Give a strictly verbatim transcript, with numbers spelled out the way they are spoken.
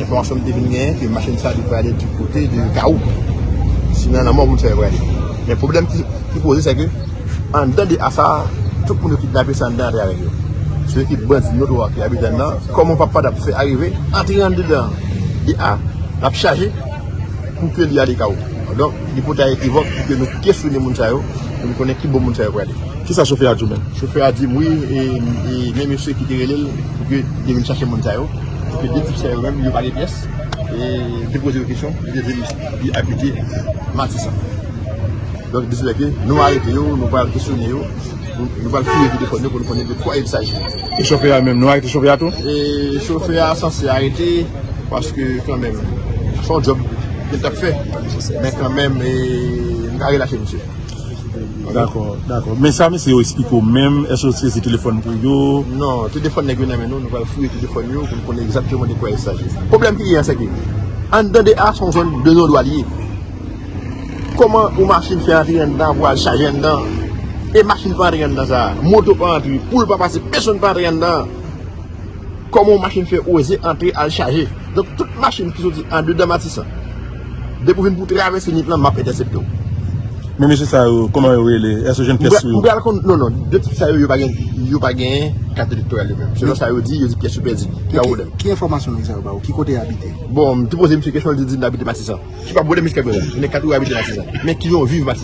Enfòmasyon m te vin genyen ke machin sa te prale di kote de Kawou. Si nan lanmò moun sa yo prale. Men pwoblèm ki, ki poze, se ke anndan de A sa, tout moun yo kidnape se anndan antre avèk yo. Se ekip bandi notwa ki abite anndan. Kòman w p ap kapab fè arive antre anndan de A, l ap chaje pou ke li ale Kawou? Donk, li pote ekivòk pou ke nou kesyone moun sa yo, pou nou konnen ki bò moun sa yo prale. Kisa chofè a di w menm? Chofè a di m wi, e, e men mesye ki te rele l pou ke li vin chache moun sa yo, pou ke de tip sa yo menm, yo pa gen pyès, e m te poze yo kesyon, li te di m li abite Matisan. Donk, di se ke nou arete yo, nou pral kesyone yo, nou, nou pral fouye telefòn yo pou nou konnen de kwa il s'agit. E chofè a menm, nou arete chofè a tou? E chofè a sanse arete, paske kanmenm, se yon djòb ke l t ap fè. Men kanmenm, e, m ka relache misye. Dakò, dakò. Men sa mesye yo eksplike w menm, èske yo sezi telefòn pou yo? Non, telefòn nèg yo nan men nou, nou pral fouye telefòn yo pou nou konnen egzakteman de kwa il s'agit. Pwoblèm ki genyen, se ke anndan de A se yon zòn de non dwa li ye. Kòman yon machin fè antre anndan pou al chaje anndan? E machin pa antre anndan sa a, moto pa antre, poul pa pase, pèsonn pa antre anndan. Kòman yon machin fè oze antre al chaje? Donk, tout machin ki soti andedan Matisan, depi w vin pou travèse limit lan, m ap entèsepte w. Men mesye sa yo, kòman yo rele? Èske yo jwenn pyès sou yo? M pral konn, non, non, de tip sa yo, yo pa gen, yo pa gen kat elektoral yo menm. Selon sa yo di, yo di pyès yo pèdi. Ki, ki enfòmasyon nèg sa yo ba w? Ki kote y abite? Bon, m te poze misye kesyon, li di m abite Matisan. Ki pa pwoblèm jiskaprezan. Nèg ka toujou abite Matisan. Men ki jan w viv Matisan?